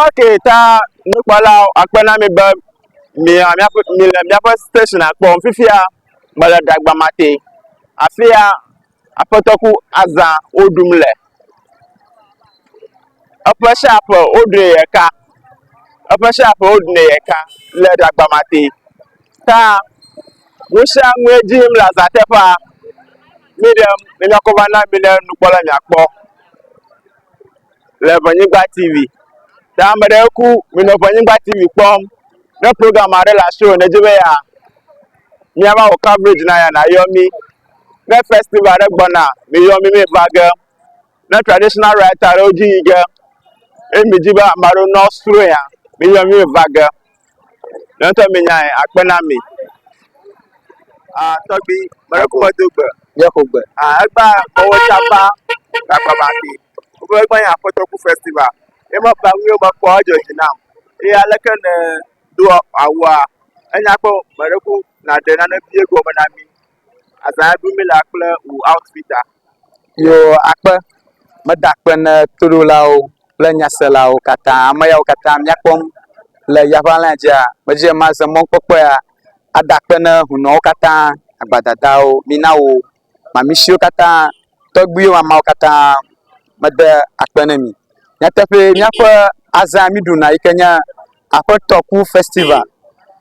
Ok ta nukpɔlawo akpe na mi be mia miaƒe mi le miaƒe station kpɔm fifia mele Dagbamate. Afia aƒetɔ ku azã woɖum le. Eƒe sia ƒe woɖui ɖeka. Eƒe sia ƒe woɖunɛ ɖeka le Dagbamate. Ta nu sia nue dzi yim le azã teƒea. Mi ɖem ne miakɔ va na mi ne nukpɔla miakpɔ le Ʋenyigba TV. Ta ame ɖe ku minɔ Ʋenyigba TV kpɔm. Ne program aɖe le asiwò nedzi be ya míava wɔ coverage na ya nayɔ mí. Ne festival aɖe gbɔna miyɔ mí míva ge. Ne traditional rite aɖewo dzi yi ge eye midzi be ame aɖewo nɔ srɔ̃ea miyɔ mí míva ge. Nye ŋutɔ minyae akpe na mi. Ah, tɔgbi, meɖe ku medo gbe. Míaƒo gbe. Ah, egbea mewɔ tsapa gbagbamati. Wobe egbe nye aƒetɔ ku festival. Ye mekpa nu ye mekpɔ edzɔ dzi nam. Eye aleke ne do awua? Enya kpɔ meɖe ku nàɖe nane vie gɔme na mí. Azã ya ɖum mílea kple wò outfit-a. Yo akpe. Meda akpe ne toɖolawo kple nyaselawo katã. Ame yawo katã míakpɔm le yaʋalã dzia, medzi be maze mɔkpɔkpɔe ada akpe ne hunɔwo katã, agbadadawo, minawo, mamisiwo katã, tɔgbuiwo, mamawo katã mede akpe ne mi. Nyateƒee míaƒe azã míɖuna yi ke nye Aƒetɔku festival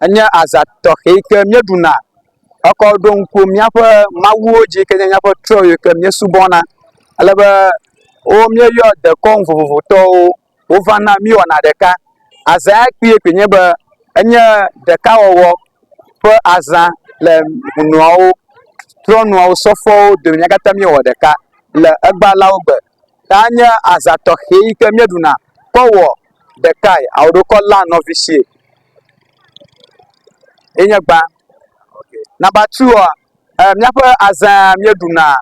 enye azã tɔxɛ yi ke míeɖuna ekɔ ɖo ŋku míaƒe mawuwo dzi yi ke nye míaƒe trɔ̃wo yi ke míesubɔna. Ale be wo míeyɔ dekɔnu vovovotɔwo wovana míewɔna ɖeka. Azã ya kpuie koe nye be enye ɖekawɔwɔ ƒe azã le hunuawo, trɔ̃nuawo, sɔfɔwo dome mía katã míewɔ ɖeka le egbalawo gbe. Ta nye azã tɔxɛ yi ke míeɖuna kɔ wɔ ɖekae alo kɔ léa nɔvi sie. Ye nye gbã. Nɔmba tua, míaƒe azã míeɖuna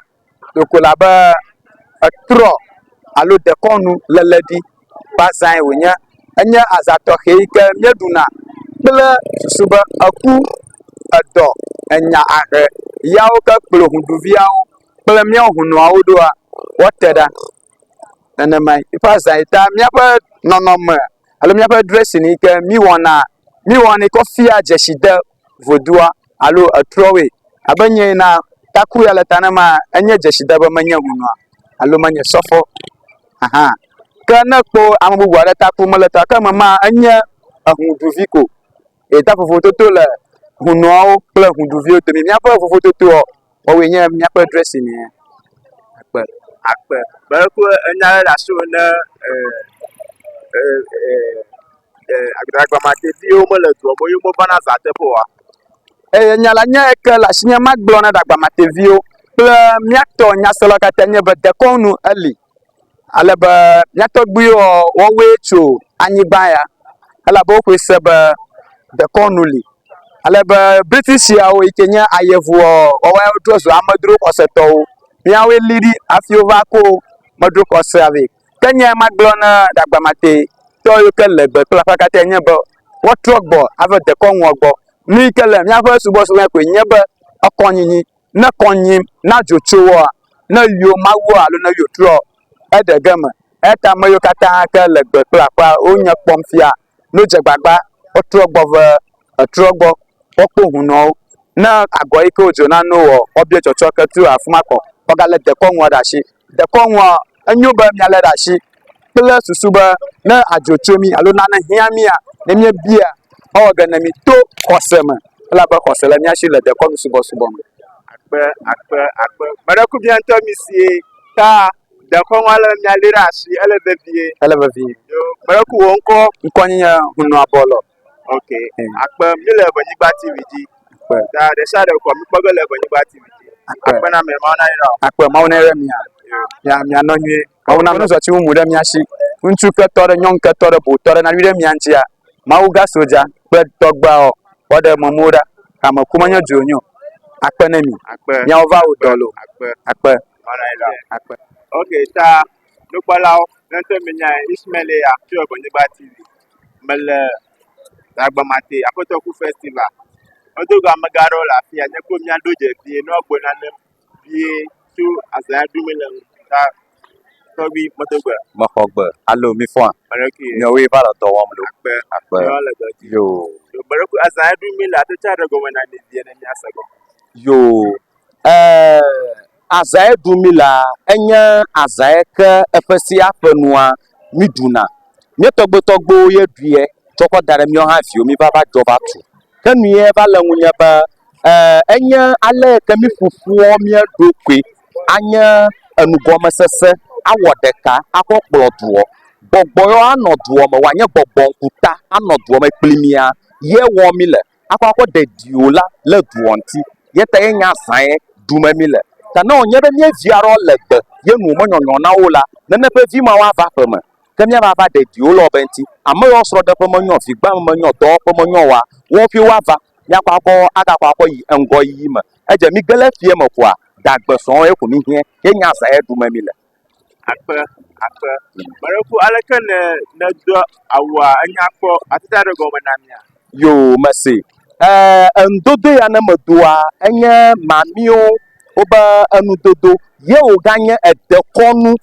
ɖeko le abe etrɔ alo dekɔnu léle ɖi ƒe azãe wònye. Enye azã tɔxɛ yi ke míeɖuna kple susu be eku, edɔ, enya ahe yawo ke kplɔ ŋuɖuviawo kple míawo hunuawo ɖoa, woate ɖa. Nenemae eƒe azã yi ta míaƒe nɔnɔme alo míaƒe dressing yi ke míwɔna, míwɔnɛ kɔ fia dzeside vodua alo etrɔwoe. Abe nye enea, taku ya le ta ne ma, enye dzeside be menye hunɔa alo menye sɔfɔ ahan. Ke ne ekpɔ ame bubu aɖe taku mele ta ke eme ma enye ehuɖuvi ko. Eyi ta vovototo le hunɔawo kple huɖuviwo dome. Míaƒe vovototoa Wɔwoe nye míaƒe dressing ye. Akpe. Akpe. Be ku enya ɖe le asiwò ne ɖagbamateviwo mele dua me ye womevana zã teƒe oa? Eye nya la nye eke le asinye magblɔ na ɖagbamateviwo kple míatɔ nyaselawo katã nye be dekɔnu eli. Ale be mía tɔgbuiwo woawoe tso anyigba ya elabe woxɔe se be dekɔnu li. Ale be Britishiawo yi ke nye ayevuwo woawoe trɔ zu amedzro xɔsetɔwo. Míawoe li ɖi hafi wova ko medzro xɔsea vɛ. Ke nye magblɔ na Ɖagbamatetɔ yiwo ke le gbe kple aƒea katã nye be woatrɔ gbɔ ava dekɔnua gbɔ. Nu yi ke le míaƒe subɔsubɔ me koe nye be ekɔnyinyi. Ne kɔ nyim na dzo tso woa, ne yio Mawua alo ne yio trɔ eɖe ge me. Eya ta ame yiwo katã ke le gbe kple aƒea wonye kpɔm fia, ne wodze gbagba wotrɔ gbɔ ve etrɔ gbɔ woakpɔ hunɔwo. Ne agɔ yi ke wodzo na no wɔ, woabia tsɔtsɔke tso afi ma kɔ woagale dekɔnua ɖe asi. Dekɔnua, enyo be míalé ɖe asi kple susu be ne adzo tso mí alo nane hiã mía, ne míebia, ewɔ ge ne mí to xɔse me elabe xɔse le mía si le dekɔnu subɔsubɔ me. Akpe, akpe, akpe. Meɖe ku mía ŋutɔ mi sie ta dekɔnua le míalé ɖe asi, ele vevie. Ele vevie. Yo, meɖe ku wò ŋkɔ. Ŋkɔ nye nye Hunuabɔlɔ. Ok, akpe. Mi le Evenyigba TV dzi. Akpe. Ta ɖe sia ɖe kɔ mi kpɔ ge le Evenyigba TV dzi. Akpe. Akpe na mi, Mawu na yra wò. Akpe, Mawu neyra mia. Mia mianɔ nyuie. Mawu na nuzɔtsi mumu ɖe mia si. Ŋutsu ke tɔ ɖe, nyɔnu ke tɔ ɖe, botɔ ɖe naɖui ɖe mia ŋutia. Mawu ga sodza kple tɔgbeawo woaɖe memuwo ɖa. Ame ku menye du wònye o. Akpe ne mi. Akpe. Miawo va wò dɔ loo. Akpe. Akpe. Mawu na yra wò. Akpe. Ok, ta nukpɔlawo, ne ŋutɔ minyae, Ismael ya tso Evenyigba TV. Mele Dagbamate Aƒetɔ Ku Festival. Medo go amegã aɖewo le afia. Nye kple wo míaɖo dze vie ne woagblɔ nane vie tso azã ya ɖum míele ŋu. Ta tɔgbui medo gbe. Mexɔ gbe. Alo mifɔa? Meɖekui. Miawoe va le dɔ wɔm loo. Akpe. Akpe. Míawo le dɔ dzi. Yoo. Meɖekui azã ya ɖum míele ate tsa ɖe gɔme na mi vie ne míase gɔme. Yoo. Ɛɛ azã ye ɖum mílea, enye azã ye ke eƒe sia ƒe nua míɖuna. Mía tɔgbuitɔgbuiwo ye ɖuiɛ tsɔ kɔ da ɖe míawo hã viwo míva va dzɔ va tu. Ke nu ye va le ŋunye be ɛɛ enye ale yi ke míƒoƒua mía ɖokui anye enugɔmesese awɔ ɖeka akɔ kplɔ duɔ. Gbɔgbɔ yewo anɔ duɔ me wòanye gbɔgbɔ ŋkuta anɔ duɔ me kpli mía ye wɔm míle. akɔ akɔ ɖe ɖiwo la le duɔ ŋuti. Ye ta ye nye azã ye ɖume mi le. Ta ne wònye be mía vi aɖewo le gbe ye nuwo menyɔnyɔ na wo la, nene ƒe vi mawo ava aƒeme. Ke míava va ɖe ɖiwo le wobe ŋuti. Ame yiwo srɔ̃ɖeƒe menyɔ, vigbame menyɔ, dɔwɔƒe menyɔ oa, woawo ƒe woava. Míakɔ akɔ agakɔ akɔ yi ŋgɔyiyi me. Edze mí ge le fiɛ me koa, ɖagbe sɔŋ ye ko mí hiã. Ye nye azã ye ɖume mi le. Akpe, akpe. Meɖeku aleke ne nèdo awua enya kpɔ atete aɖe gɔme na mía? Yoo, mese. Ɛɛ, enudodo ya ne medoa, enye mamiwo wobe enudodo ye wòganye edekɔnu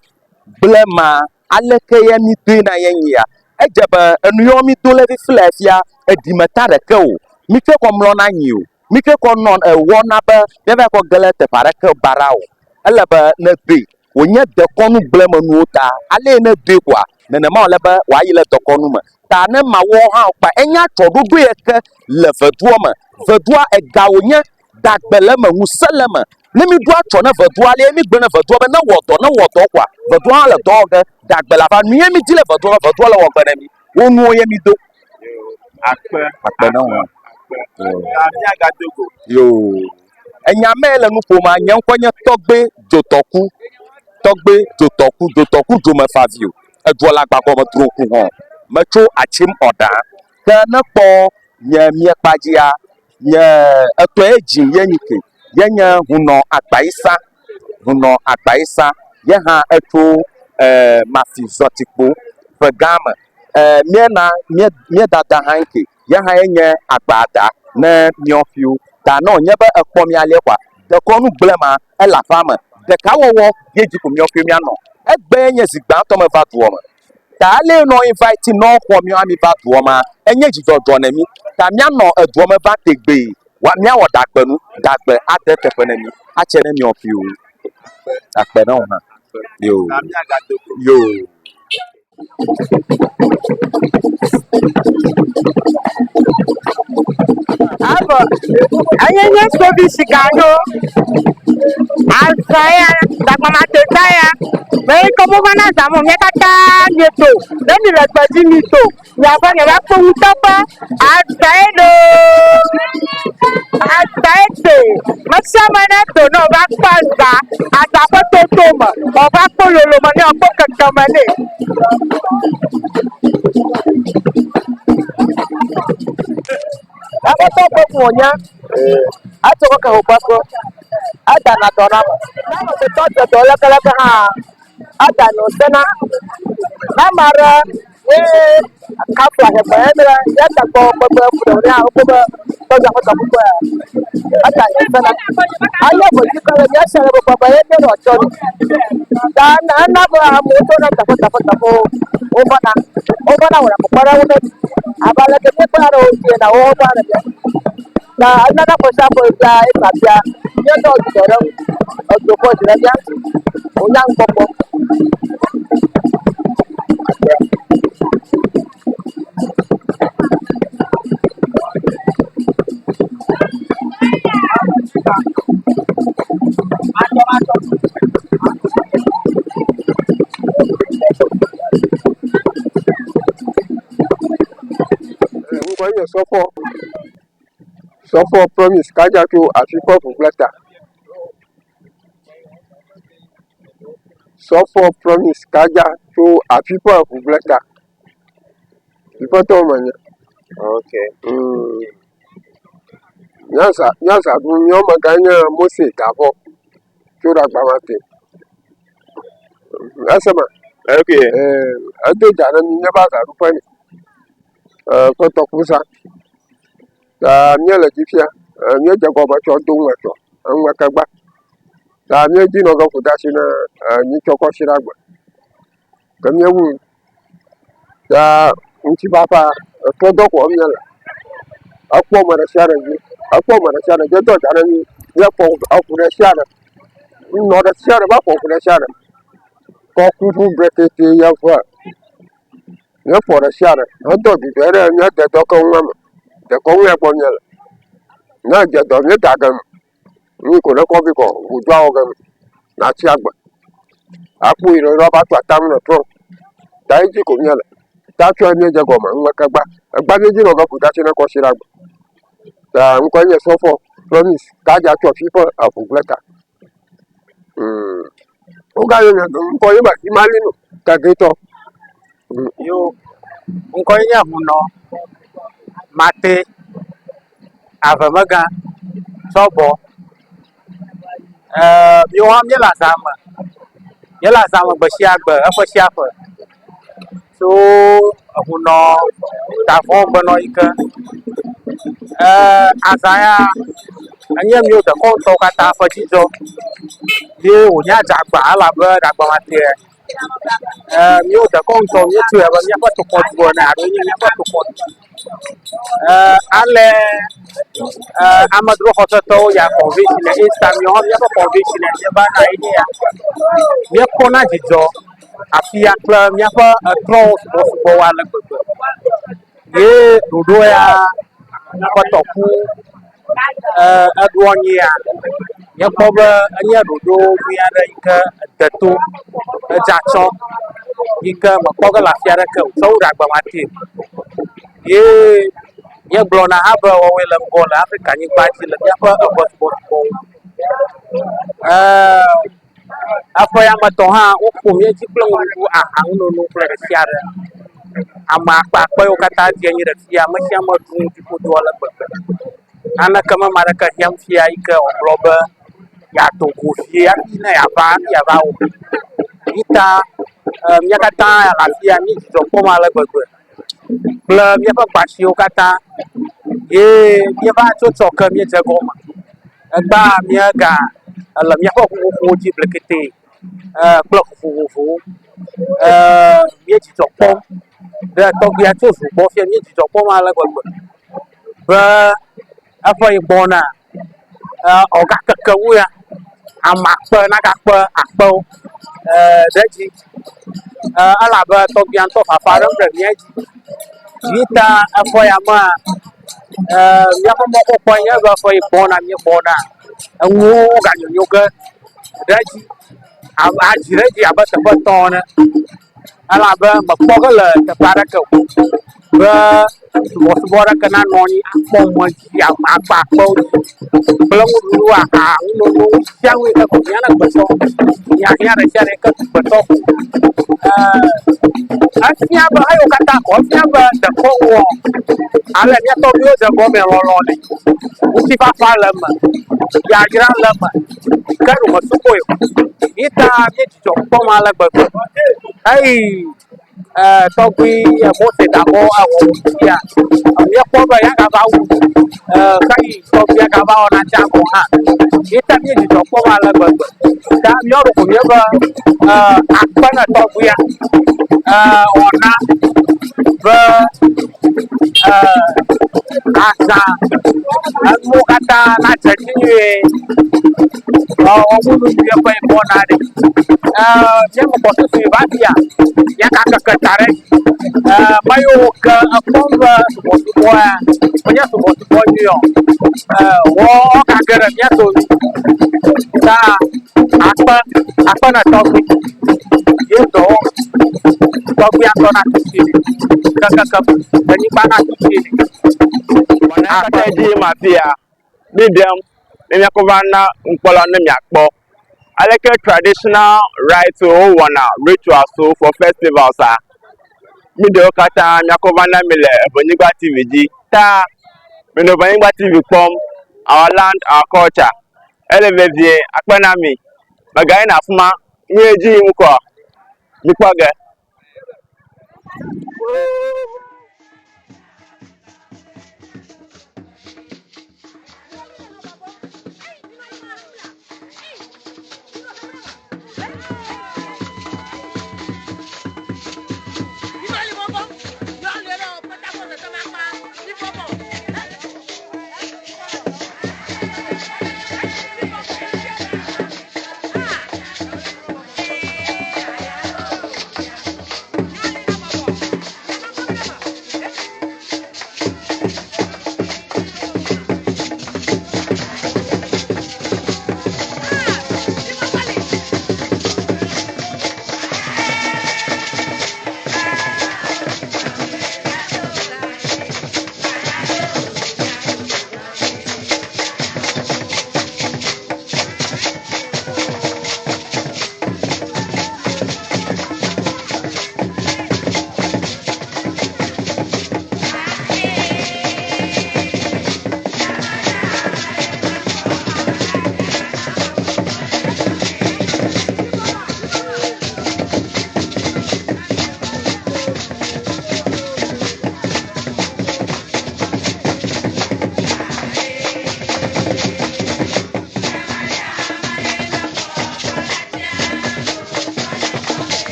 blema aleke ye mídoe na ye nyia. Edze be enu yewo mído le fifi le fia, eɖi meta ɖeke o. Mítsɔe kɔ mlɔna anyi o. Mítsɔe kɔ nɔ ewɔna be míava kɔ ge ɖe teƒe aɖeke baɖa o. Ele be nedoe wònye dekɔnu gblẽmenuwo ta. Alee nedoe koa, nenema wòle be wòayi le dekɔnu me. Ta ne mawɔ hã kpa, enye atsyɔ̃ɖoɖo ye ke le ʋedua me. Ʋedua, ega wònye, dagbe le eme, ŋusẽ le eme. Ne míɖo atsyɔ̃ ne ʋedua alee mígblɔ ne ʋedua be newɔ dɔ, newɔ dɔ koa, ʋedua hã le dɔ wɔ ge. Dagbe le aƒea. Nue mídi le ʋedua me, ʋedua le wɔ gbe ne mí. Wo nuwo ye mído. Akpe. Akpe na wò hã. Akpe. Ta míagado go. Yoo. Enya mee le nu ƒoma, nye ŋkɔ nye Tɔgbe Dzotɔku. Tɔgbe Dzotɔku, Dzotɔku Dzomefavio. Edua le agbagɔme dro ku hɔ̃. Metso Atsim Ɔɖã. Ke ne kpɔ nye miekpa dzia, nye etɔe dzi ye nyi ke. Ye nye Hunɔ Agbayisa. Hunɔ Agbayisa. Ye hã etso e Mafi Zɔtikpo ƒe gã me. E miena mía mía dada hã ke. Ye hã ye nye agbada ne míɔ ƒiwo. Ta ne wònye be ekpɔ mía alea koa, dekɔnu gblẽ ma ele aƒea me. Ɖekawɔwɔ ye dzi ko míɔ ƒiwo míanɔ. Egbe ye nye zi gbãtɔ meva dua me. Ta ale nɔ invite nɔ xɔ míɔ ami va dua mea, enye dzidzɔdzɔ ne mí. Ta míanɔ edua me va tegbee. Wa míawɔ ɖagbe nu, ɖagbe ade teƒe ne mí. Atse ne míɔ ƒiwo. Akpe na wò hã. Yoo. Ta míagado go. Yoo. Evɔ enye nye sovi sika ɖo azã ya gakpamateta ya me yi ke wovana zã me mía katã míeto ne mi le gbedzi mito miava miava kpɔ ŋuteƒe azãe loo azãe te me sia me ne do ne wòva kpɔ azã azã ƒe toto me wòva kpɔ lolome nɛ wòkpɔ kekeme nɛ. Aƒetɔ ƒe ŋu wònye. Etso keke wòƒe ke. Edana dɔ na ame. Ne amegbetɔ dze dɔ lekeleke hã, edana wòsena. Ne ame aɖe ye. Kafu ahegbe ye be ya ta gbɔ gbegbe ku ɖe wòle wokpɔ be tɔgbi aƒetɔ kpukpɔe eta nye fena. Ayɔ ʋedzi ke le mía se le gbogbo be ye míenɔ tsɔ ɖo. Ta ena be amewo tso ɖe teƒe teƒe teƒewo wovana. Wovana wɔna kpekpeɖeŋu ne mí. Abe aleke míekpena ɖe wo ŋuti ene woawo kpena ɖe mía ŋu. Ta enana ƒe sia ƒe fia eka fia míenɔ dzidzɔ ɖe eŋu. Edzo kɔ dzi ɖe mía ŋuti wònya nukpɔkpɔ. Ŋkɔe nye Sɔfɔ. Sɔfɔ Promise Kadza tso Afi ƒe ʋugble ta. Sɔfɔ Promise Kadza tso Afi ƒe ʋugble ta. Dziƒotɔwo menye. Ok. Míaza míaza ɖu míawo megã nye Mose Davɔ tso Ɖagbamate. Esema. Ok. Ee, edo dza ɖe mí míaƒe azaɖuƒe nɛ. Ee, ƒe tɔkuza. Ta míele dzi fia. Ee, míedze gɔme tsɔ do ŋu etsɔ eŋuekegba. Ta míedzi nɔ ge ƒodasi ne ee nyitsɔ kɔsiɖagbe. Ke míewu nu. Ta ŋutifafa etrɔ dɔ ko wɔm míele. Ekpɔ ame ɖe sia ɖe dzi. Ekpɔ ame ɖe sia ɖe dzi. Edo dza ɖe mí. Míekpɔ eŋu ɖe sia ɖe. Nunɔ ɖe sia ɖe va ƒo ŋu ɖe sia ɖe. Kɔkuŋu brekete yeve. Míefɔ ɖe sia ɖe hedo dzudzɔ ɖe mía dedɔkeŋua me. Dekɔnu ya gbɔ míele. Ne edze dɔ míeda ge nu. Nu yi ko ne kɔ vi kɔ ŋu dɔa wɔ ge nu. Natsi agbe. Akpo yi ɖe va tu atam ne trɔ. Ta edzi ko míele. Ta tsɔe míedze gɔme ŋkeke gba. Egba míedzi nɔ ge ƒodatsi ne kɔsiɖa gbe. Ta ŋkɔe nye Sɔfɔ Promise Kadza tso afi ƒe eʋugble ta. Mm. Wogayɔ nye ŋkɔ ye be Imalino Kagetɔ. Yo, ŋkɔe nye Hunɔ Mate Avemegã Tsɔbɔ. Ee, míawo hã míele azã me. Míele azã me gbe sia gbe, eƒe sia ƒe. Tso ehunɔ davɔ gbenɔɣi ke. Ee, azã ya enye míwo dekɔnutɔwo katã ƒe dzidzɔ ye wònye adzagba elabe ɖagbamatea Ee, míwo dekɔnutɔwo míetsɔe abe míaƒe tokɔdu ene alo nye míaƒe tokɔdu. Ee, ale ee, amedzroxɔsetɔwo ya kɔnvɛnshi le Easter míawo hã míaƒe kɔnvɛnshi le míeva na ye nye ya. Míekpɔna dzidzɔ afia kple míaƒe etrɔwo subɔsubɔwo ale gbegbe. Ye ɖoɖo ya ƒe tɔku eɖo anyia, míekpɔ be enye ɖoɖo nyui aɖe yi ke de to, edze atsyɔ yi ke mekpɔ ge le afi aɖeke o tsɔ wu ɖagbamate. Ye míegblɔna hã be woawoe le ŋgɔ le Afrika nyigba dzi le míaƒe eʋe subɔsubɔwo. Eee. Eƒe ya me tɔ hã woƒo mía dzi kple nuɖuɖu, aha, nunono kple ɖe sia ɖe. Ame akpeakpe yiwo katã dze anyi ɖe fia, ame sia ame ɖu nu ɖiƒodo ale gbegbe. Naneke me ame aɖeke hiãm fia yi ke wòagblɔ be yeado go vie hafi ne yeava hafi yeava wɔ. Eyi ta mía katã le afia mí dzidzɔ kpɔm ale gbegbe kple míaƒe gbasiwo katã ye míeva tso tsɔ ke míedze egɔme. Egbea míega ele míaƒe ŋu xoxowo dzi bleketee kple ŋu vovovowo. Mía dzidzɔ kpɔm ɖe tɔgbuia tso zu gbɔ fia mía dzidzɔ kpɔm ale gbegbe be eƒe yi gbɔna wògakeke wu ya ame akpe nagakpe akpewo ɖe edzi elabe tɔgbuia ŋutɔ fafa ɖem ɖe mía dzi. Yi ta eƒe ya mea míaƒe mɔkpɔkpɔe nye be eƒe yi gbɔna míegbɔna enuwo ganyonyo ge ɖe edzi adzi ɖe edzi abe teƒe etɔ̃ ene elabe mekpɔ ge le teƒe aɖeke o be subɔsubɔ aɖeke nanɔ anyi akpɔ mɔ dzi ame akpeakpewo kple nuɖuɖu, aha, nunono, nu sia nu yi ke ko hiã na gbetɔ, hiahiã ɖe sia ɖe yi ke gbetɔ ko. Eee efia be eyiwo katã ko efia be dekɔnuɔ ale mía tɔgbuiwo dze gɔme lɔlɔ̃ li, ŋutifafa le eme, yayra le eme ke ɖe wòmesugbɔe o. Yi ta míedzidzɔ kpɔm ale gbegbe. Eyi. Tɔgbui Mose Dabo ewɔ ŋutia, míekpɔ be ya gava wu xeyi tɔgbuia gava wɔna tsã gɔ̃ hã. Ye ta míe dzidzɔ kpɔm ale gbegbe. Ta míawo ɖeko míebe akpe ne tɔgbuia wɔna be azã enuwo katã nadze edzi nyuie. Wɔwɔ nu nyuie ƒe wɔna ɖe. Míame kpɔ susu yi va fia míagakeke ta ɖe edzi. Ame yiwo ke ekpɔm be subɔsubɔa menye subɔsubɔ nyui o, woagage ɖe mía dome. Ta akpe akpe ne tɔgbui ye dɔ wɔm. Tɔgbuia ŋutɔ natutui kekekem, anyigba natutui. Wɔna katã dzi yim afia. Mi ɖem ne míakɔ va na nukpɔlawo ne miakpɔ aleke traditional rites wowɔna rituals for festivals a. Mi ɖewo katã míakɔ va na mi le Evenyigba TV dzi. Ta minɔ Evenyigba TV kpɔm. Our land, our culture. Ele vevie akpe na mi. Megayina afi ma. Nu ye dzi yim kɔ. Mikpɔ ge.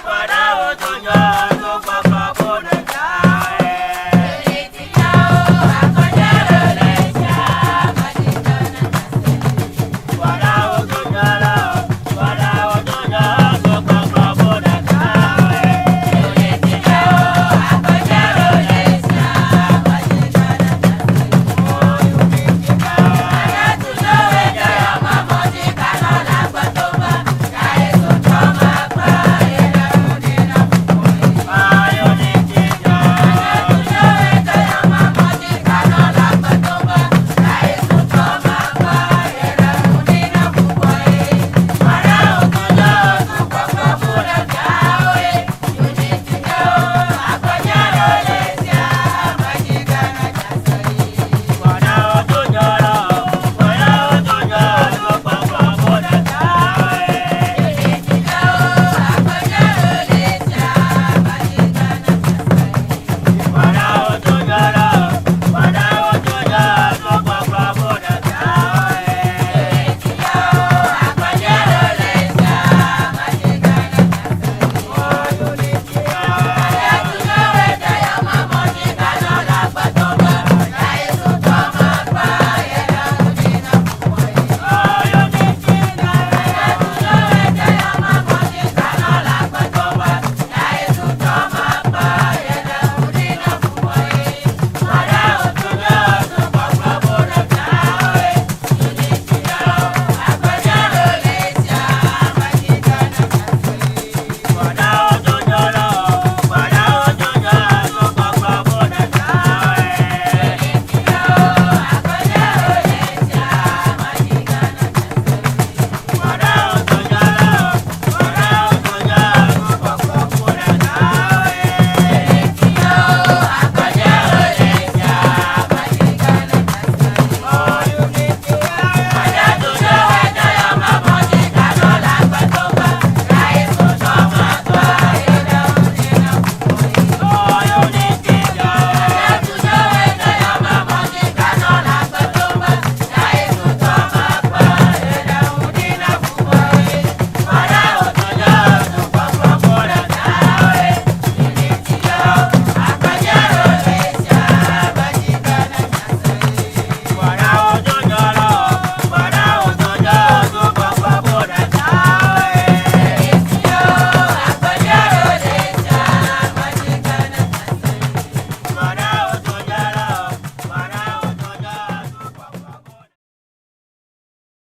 Para otro